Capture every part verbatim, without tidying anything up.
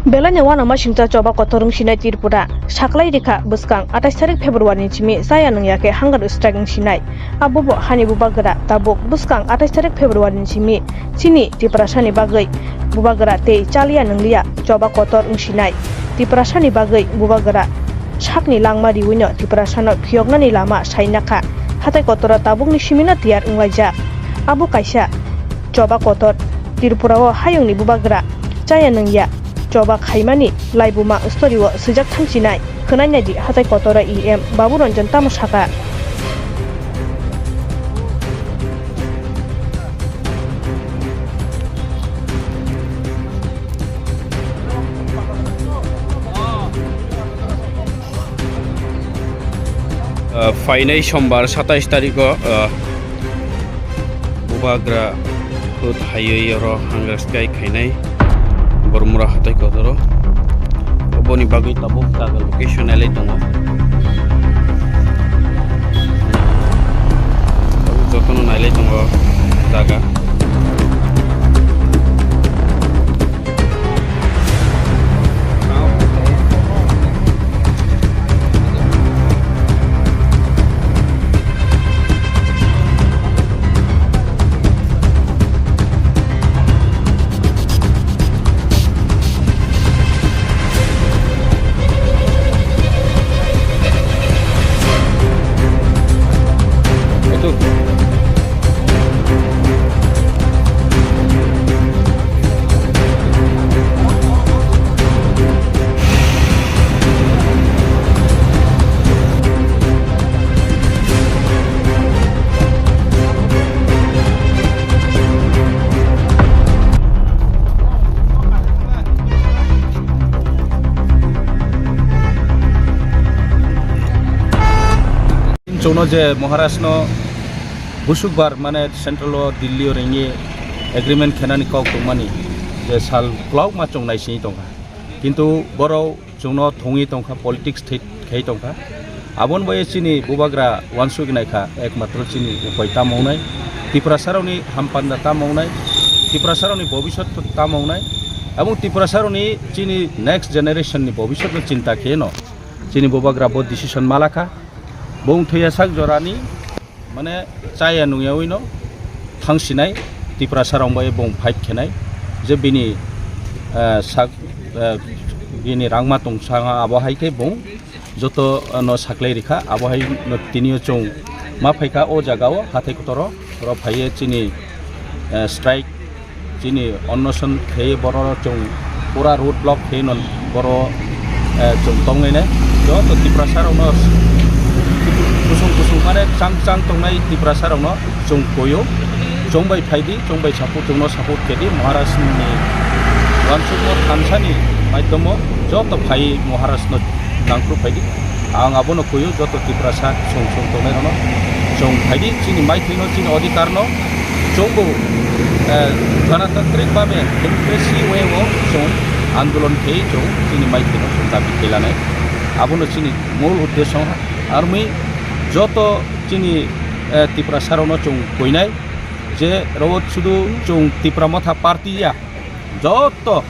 Belai ni uanama singcha choba kotor wngsinai Tripura. Saklai rikha bwskang atais tarik February ni simi chaya nungya khe hunger strike wngsinai. Abobo hani bubagra tabuk bwskang atais tarik February ni simi chini Tiprasani bagwi bubagra tei chaliya nungliya choba kotor wngsinai. Tiprasani bagwi bubagra sakni langma riwino Tiprasano phiyoknani lama sainakha. Hatai kotoro tabukni simino tiyar wnglaijak. Abo kaisa choba kotor. Tripura o hayungni bubagra chaya nungya choba khaimani laibuma story o swijak thangsinai. Khwnai naidi hatai kotoro E M Babu Ranjan tamo saka. Ah, phainai sombar satais tarikh o, ah, bubagra hut haiwi oro hunger strike khainai Bormura hatai kotoro. Oboni bagwi tabuk jaga location nailai tongo. Tabuk jotono nailai tongo jaga. Chwngno je Maharashtra no busukbar mane central o Delhi o ringwi agreement khenani kok tongmani je sal kwlak ma chwng naisingwi tongkha, kintu borok chwngno thungwi tongkha, politics thwi khai tongkha. Aboni bai chini bubagra uansugwi naikha, ekmatro chini upai tamo wngnai, Tiprasarokni hampanda tamo wngnai, Tiprasarokni bobisot tamo wngnai, ebong Tiprasarokni chini next generation ni bobisotno chinta kheno chini bubagra bo decision malakha. Bung thwiya sak jorani mane chaya nungyawi no thangsinai Tiprasa rong bai bung fight khenai je bini, eh, sak, eh, bini rangma tong sanga abo hai khe bung joto, eh, no saklai rikha abo hai no tinio chwng ma phaikha o jaga o hathai kotoro oro phaiye chini, eh, strike chini onnoson khe borok chwng pura road block khe no borok, eh, chwng tongnai nai joto Tiprasa rokno kusung kusung mane chang chang tongnai Tiprasa rokno chwng koyo chwng bai phaidi chwng bai support chwngno support kedi Maharaj ni wansukmo thansani maidhomo joto phai Maharaj no nangkru phaidi. Ang abono kuyu joto Tiprasa song song tongnai rokno chwng phaidi chini maithai no chini odhikar no chwngbo, eh, ganatantrik babe democracy way o chwng andolon khe chwng chini maithai no chwng dabi khe lanai abono chini mul uddesho armi joto chini, eh, Tiprasa rokno chwng koinai je ro sudu chwng Tipra Motha party ya joto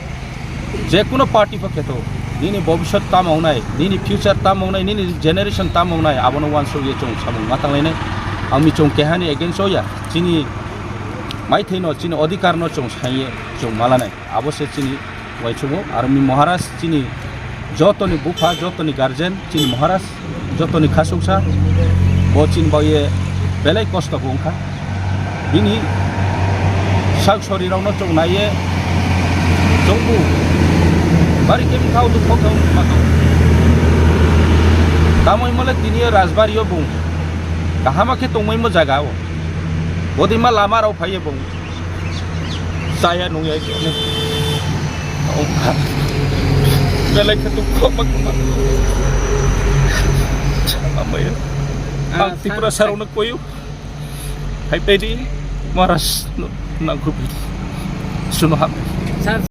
je kuno party pho kheto, nini bobisot tamo wngnai, nini future tamo wngnai, nini generation tamo wngnai, abono uansuk ye chwng samung ma tanglainai. Ang mi chwng kehani against o ya, chini maithai no, chini odhikar no chwng saiye chwng malanai. Abo se chini uaisukmung. Aro mi Maharaj chini jotoni bupha, jotoni guardian, chini Maharaj jotoni khasuksa, bo chini baoye belai kosto bo wngkha. Bini sak sori rokno chwng naiye chwngbu bari khe bwkha o dukho khe wngma tongo. Tamoni mole tini o Rajbari o bung kahama khe tongmaimo jaga o. Bodima lama rok phaiye bung. Chaya nungya khe. Ongkha. Belai khe dukho ma kwma. Amaya. Ah, ang Tiprasa rokno koyo. Hai pedi Maharaj no nangkru pedi. Suno ham. Sir,